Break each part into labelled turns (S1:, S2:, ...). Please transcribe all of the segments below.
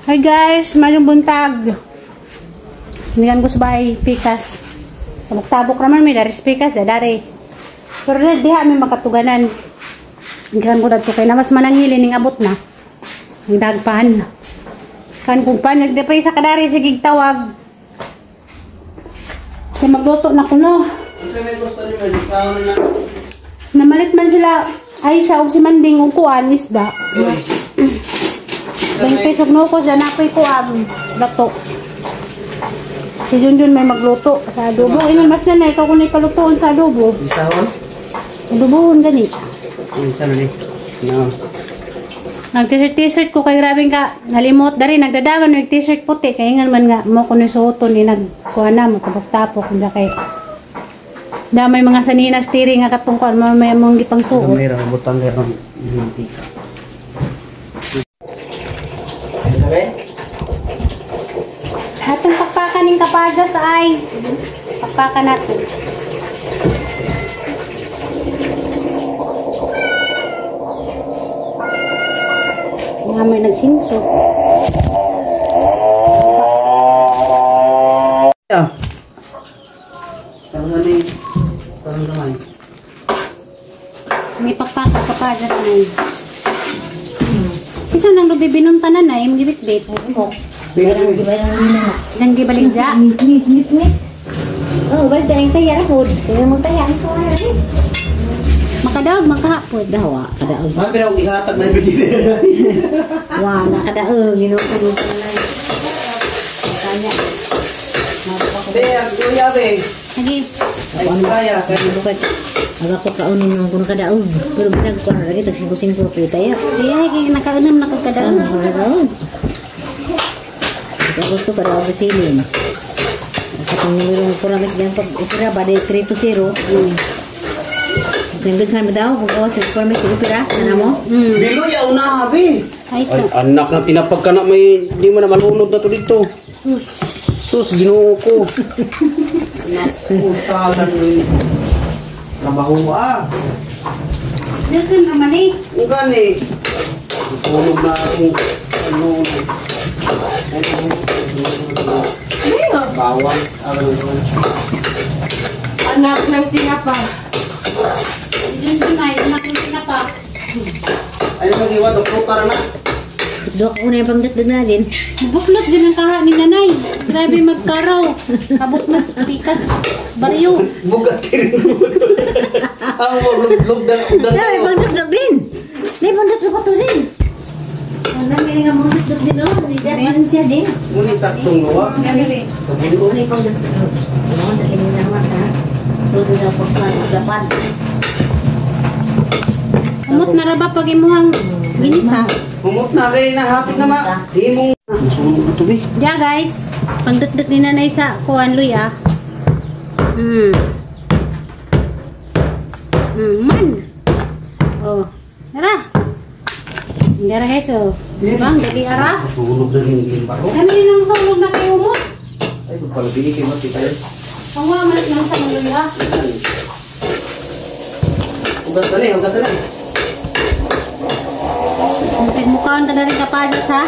S1: Hi guys, mayong buntag. Nikan ko sa bahay, pikas. Tabok-tabok naman may daris pikas, dari. Pero diha may makatuganan. Gikan ko dadto kay namas mananghili ning abot na. Ang dagpan. Kan kung pan nagdapay sa kadari sige tawag. Kay magluto na kuno. Namalit man sila ay sa og si Manding og kuan isda. Dahil pesok no ko siya napoy kuan lato. Si Junjun may magluto sa adobo. Ingon mas nanay ikaw kunay palutoon sa adobo.
S2: Isahon?
S1: Adobohon gani.
S2: Isa na ni. No.
S1: Nag-t-shirt ko kay grabing ka nalimot dari nagdadaman nag t-shirt puti kay ingon man nga mo kuno suoton ni nagkuan na mo tabok-tapok kung kay da may mga sanina steering nga katong kuan mamaya mong gipangsuot.
S2: Gamay ra butang kay ron mantika.
S1: Atong pakpakan ning kapajas ay pakpakan natin. Nga may nagsinso.
S2: Yeah. Parang ano eh. Parang gamay.
S1: May pakpakan kapajas na yun. Isa nang lubibinunta na na, yung gibit-bit. Nang gibaligja.
S3: Oh, balik tayong taya na po. Sige mo taya ang tuwa na rin.
S1: Makadaog, makahapod.
S3: Dawa, kadaog.
S2: Ma'am, pero akong ihatag na yung vegetarian.
S3: Wah, nakadaog. Ginoo-ginoo na lang. Kanya.
S2: Be, ang kuya, be.
S1: Sige.
S2: Ay, kaya.
S3: Aga ko kaunin ng kung kadaog. Pero binag ko na lagi, tag-singko-singko kayo tayo.
S1: Sige, ay, nakaunom na kagkadaog.
S3: Nakadaog. Sa gusto para abasilin. Katong numero ko lang kasi pag opera ba 3-0. Sindot sa daw kung kawas sa permit opera ana mo.
S2: Bilo yaw na abi.
S1: Ay,
S2: Ay, anak na tinapag ka na may di mo na malunod na to dito. Sus, Ginoo ko. Naku, talan ni trabaho ah.
S1: Dito naman eh.
S2: Ang gani. Tulog na akong ano. Bawang.
S4: Anak ng tinapa.
S1: Yun ay, anak ng tinapa.
S2: Ay, nag-iwan, doktor, tara na.
S3: Dok, una yung pangdagdag natin.
S1: Buslot dyan ang kaha ni nanay. Grabe magkaraw. Abot mas tikas baryo.
S2: Bugat rin. Ang magluglog na udan.
S3: Ay, pangdagdag din. May pangdagdag pa to din. Ano, may nga pangdagdag din, oh. May siya din.
S2: Ngunit saktong luwa.
S1: Grabe.
S3: Ano yung pangdagdag? Ano, dahil naman, ha? Luto na pagpapagdapan.
S1: Umot na ra ba pag imuhang ginisa?
S2: Umot na kay nahapit na ma. Di mong nasunog na to be.
S1: Yeah guys, pangdagdag ni nanay sa kuan luya. Man. Oh, tara. Dara guys, oh. Diba? Ang dali ara.
S2: Nasunog na rin yung baro.
S1: Kami nang sunog na kayo umot.
S2: Ay, pagpalabini kayo mati tayo.
S1: Ang wala malit lang sa mga luya.
S2: Ugas na eh, ugas na eh.
S1: Nagmukhaan ka na rin kapajas ha.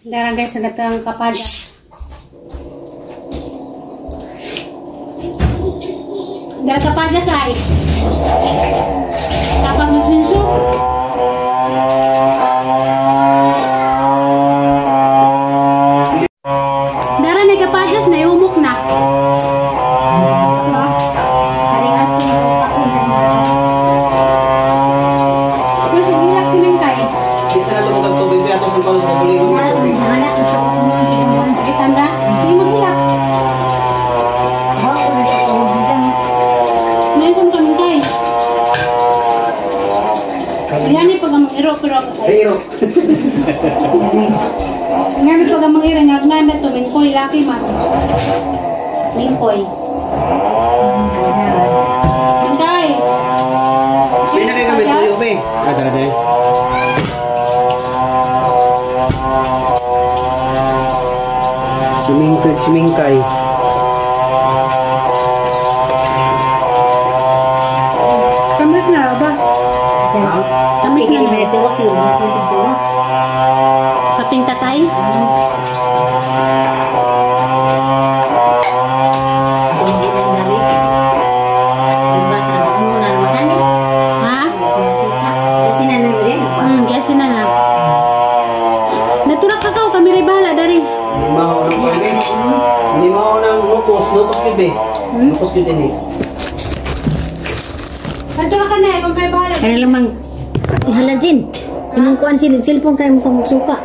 S1: Dara guys, ang gatang kapajas. Dara kapajas ay. Kapag nagsinso. Dara na kapajas na iumok na. Nga pag ang mga irang nga na to mingkoy laki man. Mingkoy. Mingkoy.
S2: May nakagamit tuyo be. Ah, tara tayo. Sumingkoy, sumingkay.
S1: Tamis na ba? Tamis na.
S3: Tiwas.
S1: balay. Ha? Gasi na na. Natulak ka kaw, kami rin bahala, dari.
S2: Limaw ng pambi. Limaw ng lupos. Lupos gud be. Lupos gud ini.
S1: Natulak ka na, kung may bahala.
S3: Kaya lamang ihala din. Inong kuan sila cellphone kay mo suka.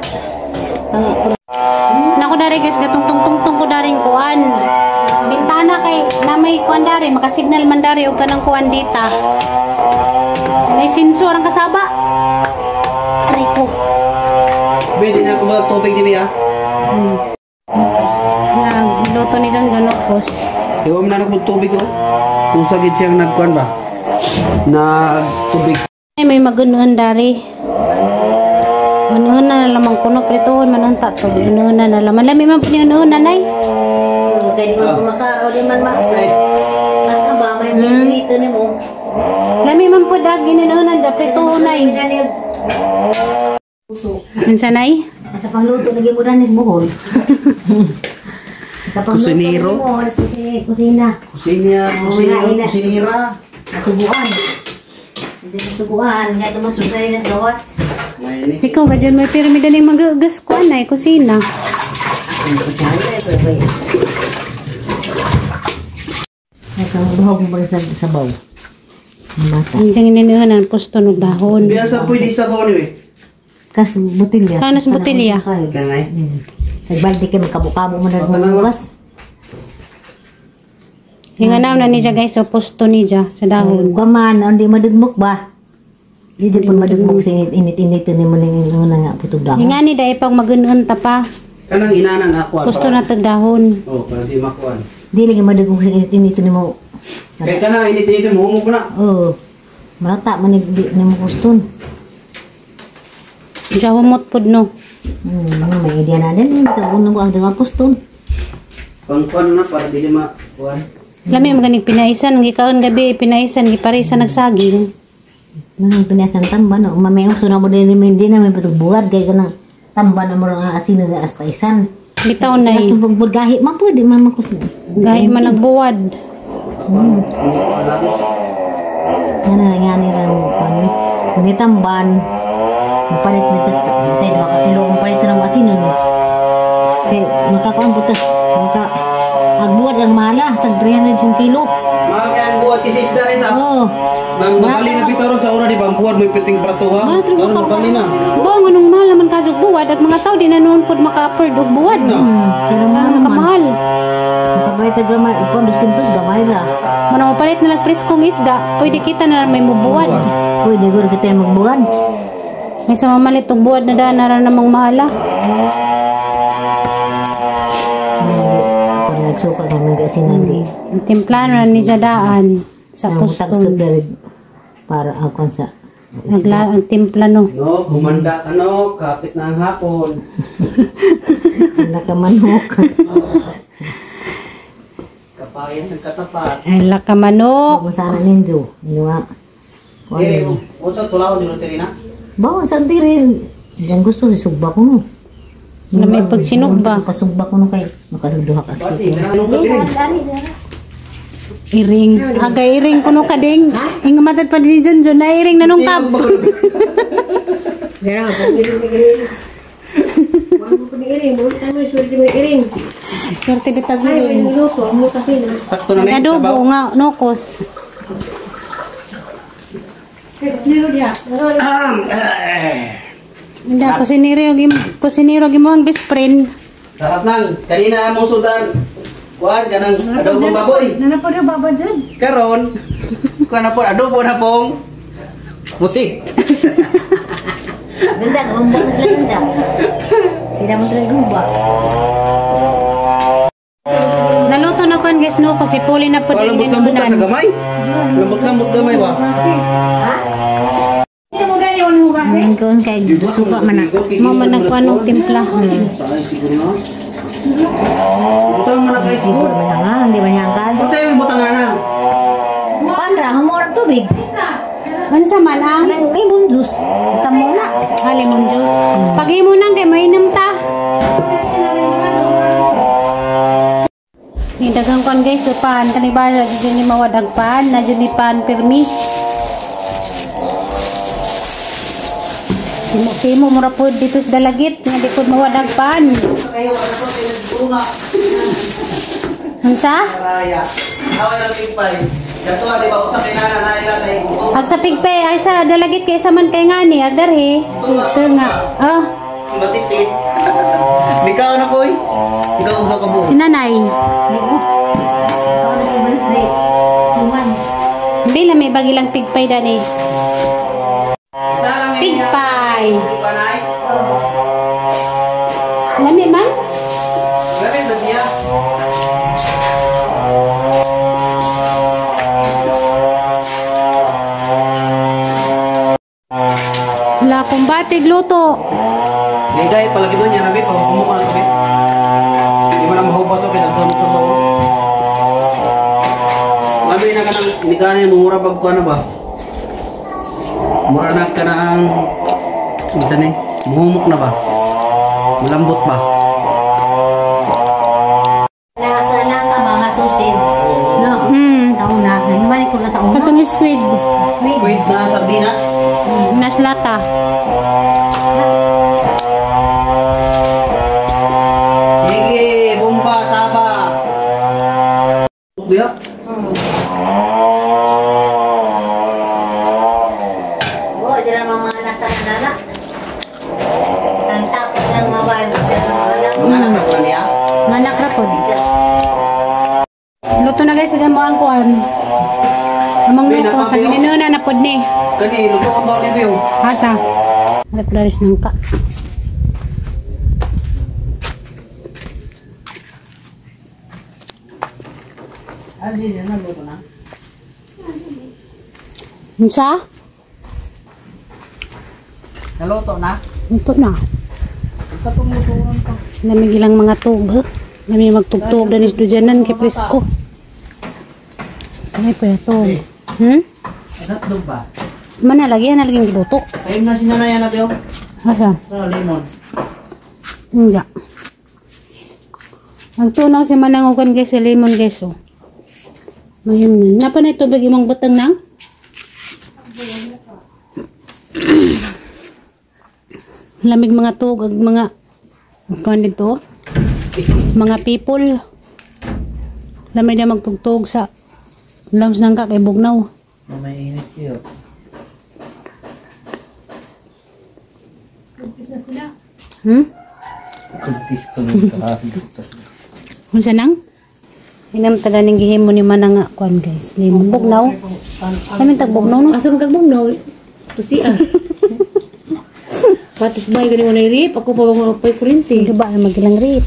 S1: Nako dari guys, gatungtong-tungtong ko dari kuan. Bintana kay na may kuan dari, makasignal man dari og kanang kuan dita. May sensor ang kasaba. Aray ko.
S2: Be, di na ako ba tubig di be ha?
S1: Nagluto ni Don Don Ocos.
S2: Iwa man na ako tubig oh. Kusa gid siyang nagkuan ba? Na tubig.
S1: Ay, may magunoon dari. Manuon na lamang kuno prituhon manuon ta to. Manuon na laman. Lami man po ni unoon nanay.
S3: Kay di man kumaka o di man ma. Basta ba may dito nimo.
S1: Lami man po dag ginunonan ja prituhon nay. Unsa nay?
S3: Sa pangluto lagi mo danis buhol. Sa pangluto
S2: Kusinero.
S3: lagi mo sa kusina.
S2: Kusina, kusina, kusinira.
S3: Nasubuan. Hindi nasubuan, nga tumasugay na sa gawas.
S2: May ini.
S1: Ikaw ba dyan may piramida ni magagas kuan nay kusina.
S3: Ay, kang buhok mo ba sa sabaw? Ang bata.
S1: Ang diyang ininuhanan pusto ng dahon.
S2: Biya sa pwede sa ni be.
S3: Kas butilya.
S1: Kanas butilya.
S2: Kanay.
S3: Nagbaldi kay magkabukabo mo na
S2: Oh, tanawa.
S3: bukas.
S1: Yung anaw na niya guys, so pusto niya sa dahon.
S3: Kaman, hindi madugmok ba? Di jud pud madugmok sa init-init ni mo ning nga nga putog dahon.
S1: Yung nga ni dahil pag magunoon ta pa,
S2: Kanang inana na akuan.
S1: pusto na tag dahon.
S2: Oh, para di makuan.
S3: Di lagi madugmok sa init-init ni mo.
S2: Kay kanang init-init mo humok na.
S3: Oh. Marata man ni di ni mo kuston.
S1: Diya humot pod no.
S3: May idea na din sa unong ko ang nga kuston.
S2: Pangkuan na para dili makuan.
S1: Lami maganig pinaisan, ang gikaon gabi pinaisan, giparisa nagsaging.
S3: Nang pinasan tamba no, mamay uso na mo din ni di na may putog buwad kay kanang tamba na mo nga asin nga aspaisan.
S1: Bitaw na
S3: Sa tumpong gahi man pwede man makus.
S1: Gahi man nagbuwad.
S3: Nga na nga ni ran kan. Kung tamban mapalit nito sa 2 ka kilo ang palit ng asin no. Kay makakaon butas maka agbuwad ang mahala tag 300 yung kilo.
S2: Mahal kay ang buhat kasi isda rin sa.
S3: Oh.
S2: Nang nabali na bitaw ron sa ora di ba ang buhat may perting prato ha.
S1: Wala, trugo
S2: Karon
S1: ka.
S2: nabali na.
S1: Buong anong mahal naman kajog buwad at mga tao di na noon pod maka-afford og buwad.
S2: No.
S3: Pero
S1: Ang
S3: naman
S1: kamahal.
S3: makapalit ang gamay ikaw 200 gamay ra.
S1: Manang mapalit na lang preskong isda, pwede kita na lang may mubuwad.
S3: Pwede gud kita magbuwad.
S1: May sa mamalit og buwad na daan na namang mahala.
S3: Ito nagsuka kami kasi nandi.
S1: Ang timplano na ni daan sa
S3: Ang
S1: pustol.
S3: tagsod dari para akon sa
S1: Nagla ang timplano.
S2: No, humanda ka no, kapit na ang hapon.
S3: nakamanok.
S2: Kapayas ang katapat.
S1: Ay lakamanok.
S3: Kung sana ninjo, inuwa.
S2: Diri, unsa tulaw ni Roterina?
S3: Bawon sa diri. Diyan gusto sugba ko no.
S1: Na may pagsinugba.
S3: Pasugba ko no kay makasugduha ka
S2: Pati,
S3: kasi.
S2: anong ka diri?
S1: Iring. Agay iring kuno ka ding. Ingamatad pa din dyan dyan. Na iring na nung kap. Swerte bitag iring.
S2: Sakto na ni.
S1: Adobo nga nokos. Hindi, kusinero, kusinero gimo ang best friend.
S2: Sarap nang kanina among sudan. Kuan kanang adobong baboy.
S1: Nana po rin baba dyan.
S2: Karon, kuan na po adobo na pong musik.
S3: Ganda gumbang sila ganda. Sila mo talaga gumba.
S1: Naluto na kuan guys no kasi puli na po din
S2: Lambot-lambot ka sa gamay. Lambot-lambot gamay ba?
S3: Ang kon kay suka man na.
S1: Mo man nagkuan og timpla.
S2: Ay, siguro na. Butang man na kay siguro.
S3: Siguro man nga, hindi man nga kadyo.
S2: Unsa yung butang na?
S3: Pandra humor tubig.
S1: Unsa man ang
S3: Anang lemon juice. Tamo na.
S1: Ah, lemon juice. Pag imo nang kay mainom ta. kuan guys, pan kani ba jud ni mawadag pan, na jud ni pan pirmi. Timo-timo mura pod dito sa Dalagit nga di pod mawadag pan.
S2: Kayo ano to tinunga.
S1: Unsa?
S2: Raya. Awa lang pigpay. Dato di ba usa kay nana na ila kay gutom.
S1: Ag sa pigpay ay sa Dalagit kay sa man kay ngani ag darhi. Tunga. Oh,
S2: Matitit. Bikaw na koy. Ikaw ba ka mo?
S1: si nanay.
S3: Ikaw na kay Wednesday. Suman.
S1: Hindi lang may bagilang pigpay dani.
S2: Isa lang niya.
S1: Pigpay.
S2: Di ba nay?
S1: Lami man?
S2: Lami ba niya?
S1: Wala akong batig luto.
S2: Ligay palagi ba niya nabi pag kumuha na tabi. Di mo na mahubas okay nagdon sa bawo. Labi na ka nang inikanin mo mura bag ko ano ba? Mura na ka na ang ito ni, muhumok na ba? Malambot ba?
S3: Nasa ka mga sausage. No. Sa una. Nagmalik ko na sa una.
S1: Katong squid.
S3: Squid.
S2: Squid na sardinas.
S1: Naslata.
S2: Sige, bomba, saba. Diya?
S3: Oo, di na mga anak ka na anak. Ang takot ng mga bayo.
S2: Mga anak na pala niya.
S1: Nganak ra pod. Luto na guys, sa mo ang kuan. Amang luto sa ginuna na pod ni.
S2: Kani, luto ka ba ni Bill?
S1: Asa? Replaris nang ka.
S2: Ah, di na luto na.
S1: Unsa?
S2: Naluto na?
S1: Luto na.
S2: Katong lutuan pa.
S1: Lamig ilang mga tug. Lami magtugtog danis dujanan kay presko. Ay pa to.
S2: Hotdog ba?
S1: Mana lagi ana laging giluto.
S2: Ayun na si nanay na Bill.
S1: Asa?
S2: Ano, lemon.
S1: Hindi. Nagtunaw si manangukan guys sa lemon guys oh. Mayam na. Napa na tubig imong butang nang? Lamig mga tug ag mga kuan dito. Mga people. Lamig na magtugtog sa lams nang ka kay bugnaw.
S2: May init kayo. Kuntis ko nung
S1: Unsa nang? Inam taga ning gihimo ni manang nga kuan guys. Lemon bugnaw. Lamin tag bugnaw no.
S4: Asa man kag bugnaw? Tusian. Patis bay gani mo na rip, ako pa bang pay kurinti.
S1: Di ba magilang rip?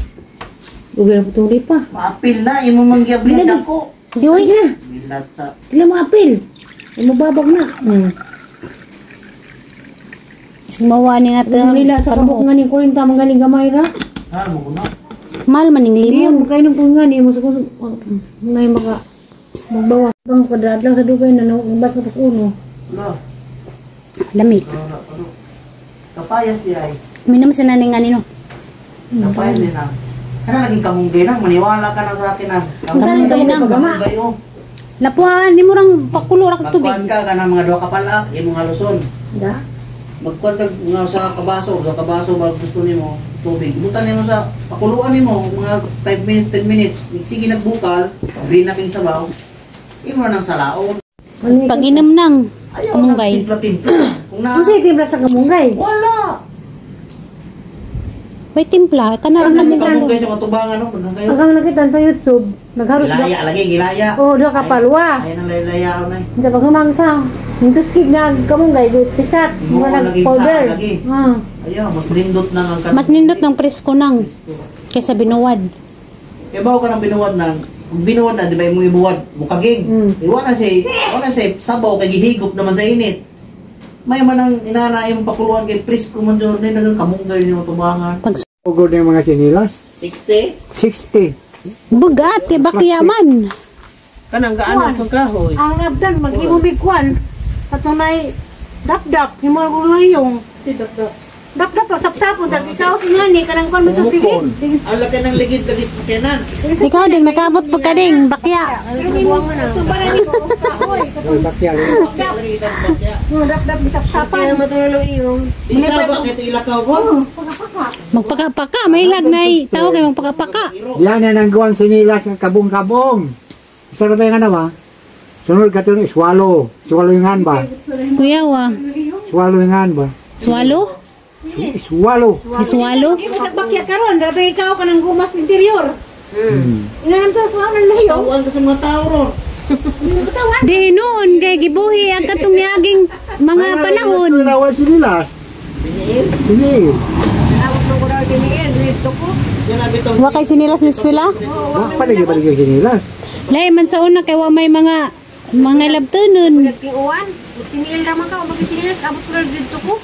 S4: Ugay na putong rip pa.
S2: Maapil na, imo mang giablin ako.
S1: Di oy.
S4: Na.
S2: Bilat sa
S4: Pila mo apil. Imo babag na.
S1: Sumawa ni nga to.
S4: Nila sa kabuk nga ning kurinta man galing gamay ra.
S2: Ha, mo na.
S1: Mahal man ning
S4: Limon
S1: limon.
S4: kay nung nga ni mo sa nay maka magbawas bang kadadlaw sa dugay na ba't ka uno.
S2: Wala.
S1: Lami.
S2: Wala, wala. Kapayas di ay.
S1: Minom sa naning ani no.
S2: Kapayas di na. Kana laging kamunggay nang maniwala ka na sa akin nang.
S1: Kamunggay nang.
S2: Kamunggay oh.
S1: Lapuan ni mo rang pakulo ra kag tubig.
S2: Magkuan ka kanang mga duha ka palak, imong haluson.
S4: Da.
S2: Magkuan ka nga sa kabaso ba gusto nimo tubig. Butan nimo sa pakuluan nimo mga 5 minutes, 10 minutes. Sige nagbukal, green na king sabaw. Imo nang salaon.
S1: Pag-inom nang
S2: Ayaw
S1: kamunggay.
S2: na timpla-timpla. Kung na
S4: Unsa timpla sa kamunggay?
S2: wala.
S1: May timpla kana
S2: Kana
S1: ra
S2: mo kamunggay sa matubangan no, pagkang kayo.
S4: Ang kang nakita sa YouTube, nagharos ba?
S2: Gilaya lagi, gilaya.
S4: Oh, duha ka palwa.
S2: Ay nang laylayaon ay.
S4: Sa paghumangsa, yung tuskig na kamunggay, pisat,
S2: Oo,
S4: mga
S2: lagi,
S4: powder.
S2: sa- lagi.
S4: Ah.
S2: Ayaw, mas nindot nang ang
S1: Mas nindot ng presko nang kaysa binuwad.
S2: Kaya bawo ka ng binuwad nang kung binuwad na, di ba imong ibuwad, mukaging. Iwan na siya, wala siya sabaw kay gihigop naman sa init. May man ang inana yung pakuluan kay presko man doon, may nagang kamunggay niyo tubangan.
S1: Pag
S5: Ugod yung mga sinilas.
S2: 60?
S5: 60.
S1: bugat kay bakyaman.
S2: Kanang gaano pang kahoy.
S4: Ang nabdan, mag-imubig kwan. Katunay, dap-dap, yung mga yung.
S2: Si dakdak.
S4: Dap-dap pa sapsapon sa ikaw singani kanang kon mo to sige.
S2: Ang laki ng ligid lagi sa sakyanan.
S1: Ikaw ding nakaabot pa ka ding bakya.
S5: Oy, bakya.
S4: Dap-dap bisapsapan.
S2: Isa ba kay ilakaw ko?
S1: Magpakapaka, may lag na tao kay magpakapaka.
S5: Yan na nang guwang sinilas ng kabong-kabong. Isa na ba yung ano ba? Sunod ka ito swallow. Swallow yung ba?
S1: Kuya wa.
S5: Swallow yung ba?
S1: Swallow?
S5: Swallow.
S1: Swallow?
S4: Di mo bakya karon, dato ikaw kanang gumas interior. Inganan to sa nang layo.
S2: Tawaan ka sa mga tao ron.
S1: Di noon kay gibuhi ang katong yaging mga panahon.
S5: Wala sinilas. Tiniil.
S2: Yan na bitong.
S1: Wa kay sinilas mi eskwela?
S5: Wa pa lagi balik yung sinilas.
S1: Lahi man sa una kay wa may mga labtonon.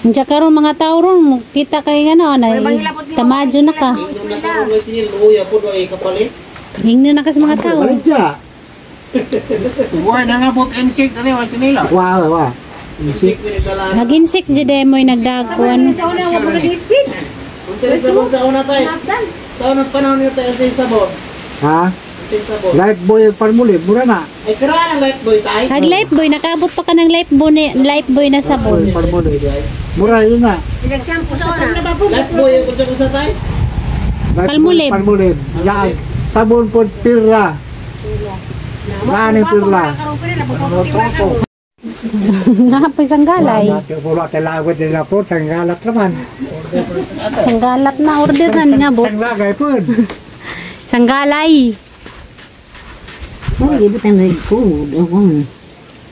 S1: Unsa karon mga tao ron kita kay ngano na tamadyo na ka.
S2: Yung nakaroon ng sinil, uya po ay kapalit.
S1: Hingno na ka sa mga tao.
S5: Balik siya.
S6: Why na nga bot insect ani wa sinila.
S5: Wa wa.
S2: Insect pinagdala.
S1: Nag-insect jud mo'y nagdagkuan.
S4: Sa una wa mo speed.
S2: Kung sa sabon sa una tayo. Sa unang panahon niyo tayo sa sabon.
S5: Ha?
S2: Sa sabon.
S5: Life boy parmuli, mura na.
S2: Ay karaan ang life boy tayo.
S1: Ag life boy nakaabot pa ka ng life boy na sabon.
S5: Parmuli. Mura yun na.
S2: Life boy ang kung sa tayo.
S1: Palmolive.
S5: Palmolive. Yan. Sabon po pirla. Saan yung pirla?
S1: Napoy sanggalay.
S5: Wala tayo lawad nila po. Tanggalat naman.
S1: Sanggalat na order na nga bo.
S5: Tanglagay po.
S1: Sanggalay.
S3: Wala ibot ang record.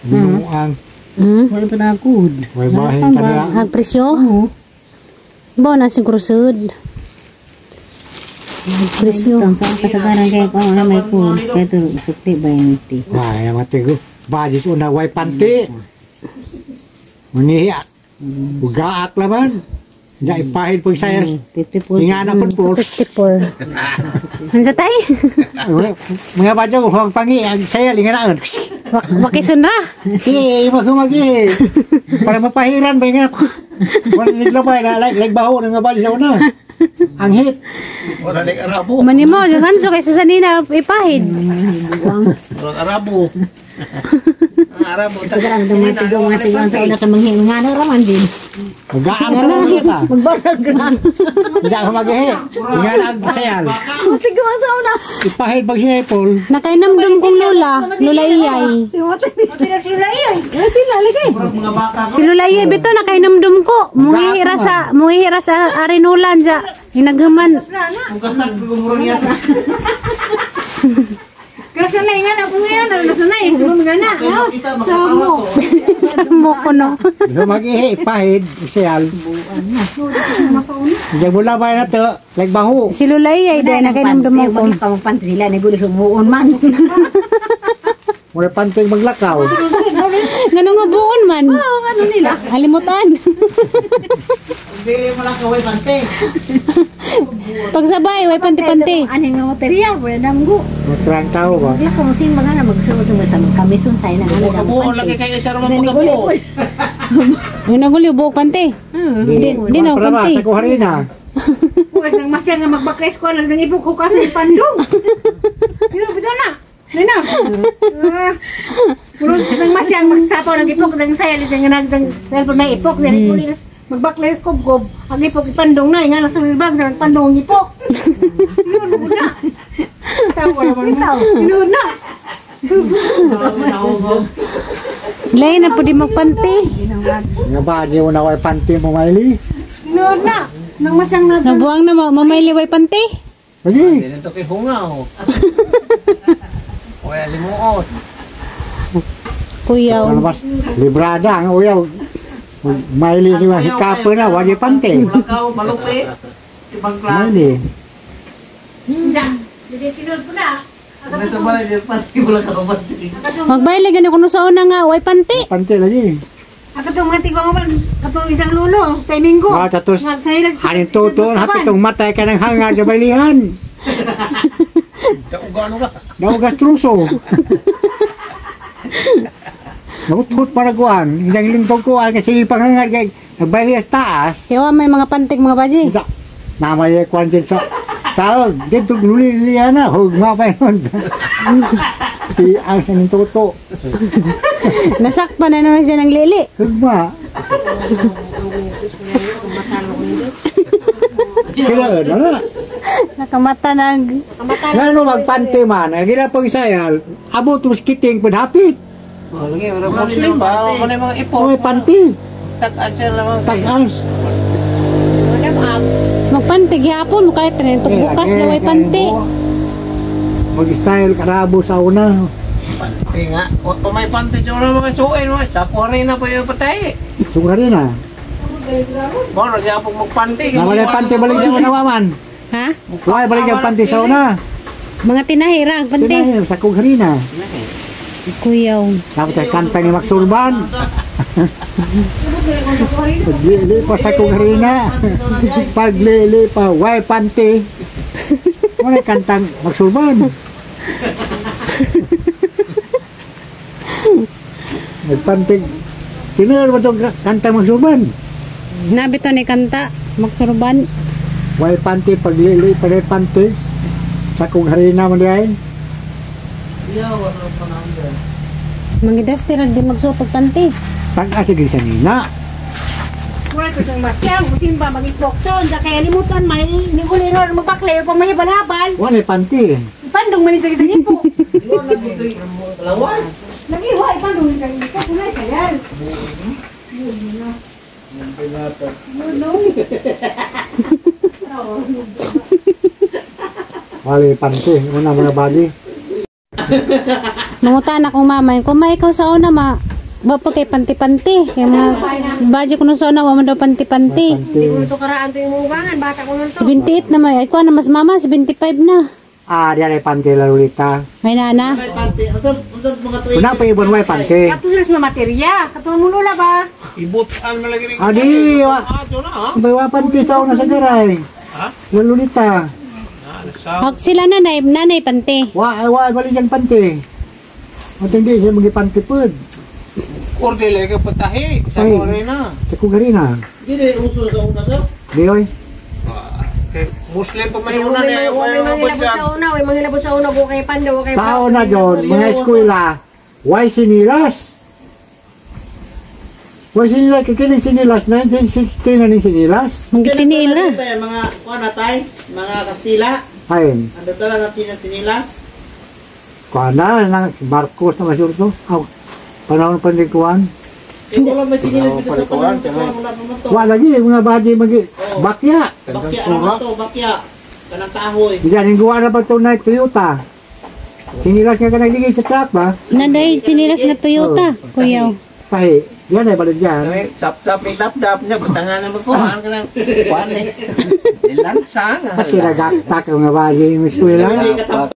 S5: Binuang.
S3: Wala pa na good.
S5: May bahin ka na.
S1: Ag presyo? Bo na siguro sud. Ag presyo.
S3: Sa kasagaran kay ko na may good. Kaya to sukli 20.
S5: Ay, matigo. Bajis una way panti. Manihiya. Ugaak laman. Ya ipahid po sa
S3: 54.
S5: Ingana po po.
S1: 54. Ano sa tay?
S5: Mga badyo, huwag pangi. Ang saya, linganaan.
S1: Wakison ra.
S5: Hindi, magumagi. Para mapahiran ba nga? Wala naglabay na, like baho ng nga badyo sa una. Ang hit.
S6: Wala ni Arabo.
S1: Manimo, jangan so kaysa sa nina ipahid.
S6: Wala Arabo.
S2: Ang Arabo.
S3: Kasagaran itong mga tigaw, mga tigaw sa una ka manghinga raman din.
S5: Magaang ka lang kita.
S3: Magbarag ra.
S5: Hindi ako magihi. Ingana ang sayal.
S3: Tigaw sa una.
S5: Ipahid pag siya Paul.
S1: Nakainamdum kong lola, Lola Iyay.
S3: Sila lagi.
S2: Murag mga baka ko.
S1: Si Lola Iyay bito nakainamdum ko. Mungihira sa arinulan ja. Hinaghaman.
S2: Kung kasag murag yata.
S4: Kasi na nga na po yan, ano na eh, nga na.
S2: Kaya makita makatawa ko.
S1: Samo ko no.
S5: Humagihi, ipahid, sayal. Hindi mo labay na to, like baho.
S1: Si Lola Iyay dahil nakainamdum ko.
S3: Pampanti sila naguli humuon man.
S5: Mura panting maglakaw.
S1: Ganun nga buon man. Oo, ano nila? Halimutan.
S2: Hindi mo lang kaway pante.
S1: Pagsabay, way panti-panti.
S3: Ano nga material wala namgo.
S5: Matrang tao ba?
S3: Wala ka mo sin mga na magsuot mo sa kamison sa ina ano
S6: Buo buo lagi kay isa ra man pagkabuo.
S1: Yung naguli, buok panti. Di na,
S5: Para ba,
S1: panti.
S5: sa kuharina.
S4: Bukas nang masya nga magbakles ko lang sang ipok ko kasi pandong. Dino bitaw na. Dino. Murag nang masya ang magsapaw ng ipok nang saya nang nang cellphone na ipok dili pulis magbakles ko gob ang ipok ipandong na nga nasa bag sa pandong ang ipok. Dino na. Tawa naman mo. Dino na.
S2: Nahugog.
S1: Lay na po di magpanti.
S5: Nga ba, di mo na way panty mo maili?
S4: Dino na. Nang masyang nag
S1: Nabuang na mamayli way panti.
S5: Lagi.
S6: Dili to kay hungaw. Oy limuot.
S1: Kuyaw.
S5: Ano mas, librada ang uyaw. Maili ni mga hikapo na, wagi panty.
S2: Mulakaw, malupi. Ibang klase.
S5: Maili.
S4: Dili tinod po na.
S2: Nasa balay, di pante, mulakaw pante.
S1: Magbayle gani kuno sa una nga way panti.
S5: Panty lagi.
S4: Ako itong mga tigwa mo, katong isang lulo, sa timing ko.
S5: Ah, tapos,
S4: Magsahila sa-
S5: Aning tuton,
S4: sa
S5: hapit tong matay ka ng hanga sa bailihan.
S6: Daugano ra.
S5: Naugas truso. Nauthot para kuan. Hindang lintog kuan kasi ipanghangad kay Nagbahi sa taas.
S1: Kaya may mga pantig mga baji.
S5: Ita, namay kwan din sa taon. Dito luli-liya na. Hugma pa yun. Si ang sa ning toto.
S1: Nasakpan na naman siya ng lili.
S5: Hugma. Kailangan na na.
S1: Nakamata nag...
S5: Ngano magpante man, ang gila pang sayal, abot mo skiting pud hapit.
S6: Oh, lagi ora Muslim ba? Wala mga ipok.
S5: Oy panty,
S6: Tag-as siya lamang.
S5: tag-as.
S1: Magpantig hapon, kahit rin bukas na may panty.
S5: Mag-style karabo sa una.
S6: Panty nga. Wa pa may panty sa una mga suoy no. Sa kuwarina pa yung patay.
S5: Sugari na.
S6: Mo lagi apong magpanty.
S5: Nawala yung panty balik sa una waman.
S1: Ha?
S5: Wala balik yung panty sa una.
S1: Mga tinahira ang panty.
S5: Tinahin, sa kugari na.
S1: Kuyaw.
S5: Tapos ay kanta ni Max Urban. Paglili pa sa kugarina. Paglili pa, why panty? Wala kantang Max Urban. Nagpantig. Tinur ba itong kantang Max Urban?
S1: Nabito ni kanta, magsurban.
S5: Why panty, paglili pa rin panty. Sa kugarina man di ay.
S1: Mga ra di magsuot og panty.
S5: Pag-asa sa nina.
S4: Mura ko itong masyang, busimba, mag-ipok to. Sa kaya limutan, may niguliro, magbaklay, pa may balabal.
S5: Wala panty.
S4: Ipandong man sa isang ipo.
S2: Iwan na dito yung lawan.
S4: Nagiwa, ipandong sa ipo. Kunay kaya.
S5: Wala panty. Una mga bali.
S1: Mangutan akong mama, kung may ikaw sa una ma, ba pa kay panty-panty. Yung mga baji ko nung sa una, wa man daw panty-panty.
S5: Panty.
S3: Ito karaan to yung mugangan, bata ko nun to.
S1: 78 na may, ay kuha na mas mama, 75 na.
S5: Ah, di ay panty lalulita.
S1: Ay nana.
S2: May panty. Unsa unsa mga tuig?
S5: Una pa ibon way panty.
S4: Kato sila sa materya. Kato mo lula ba?
S6: Ibutan mo lagi rin.
S5: Ah, di, wa. May wa panty sa una sa garay.
S6: Ha?
S5: Lalulita.
S1: Hag sila nanay, nanay panty.
S5: Wa, ay, wa, balik yung panty. At hindi siya magipanty pod.
S6: Korde lagi patahi. Sa
S5: Ay.
S6: kuwarina.
S5: Sa kugarina.
S2: Dili uso sa una sa.
S5: Di oy.
S6: Okay. Muslim pa man
S3: May
S6: yung una na
S3: may
S6: yung mga
S3: manghilabot
S6: bunsag.
S3: sa una, may manghilabot sa una, kay pando, kay
S5: Sa una John, mga eskwela, why sinilas? Why sinilas? Kikinig sinilas, 1960 na ning sinilas.
S1: Mga tinila.
S2: Mga kuan na tay, mga Kastila.
S5: Ayun.
S2: Ando tala na sinilas.
S5: Kuan na, nang Marcos na masyurto. Aw, panahon pa ni kuan.
S2: Eh, wala may sinilas dito sa panahon. Wala pa man to.
S5: Wa lagi, mga badi magi bakya.
S2: Bakya naman to, bakya. Kanang kahoy.
S5: Diyan, yung gawa na pa ito na Toyota. Sinilas nga ka nagligay sa truck ba?
S1: Nanay, chinilas nga Toyota. Kuyaw.
S5: Pahi, yan ay balik dyan.
S6: Sap-sap yung dap-dap niya. Butangan na magkuhaan ka ng kuwan eh. Nilansang.
S5: Pati nagaktak ang mga badi yung eskwela.
S2: Hindi ka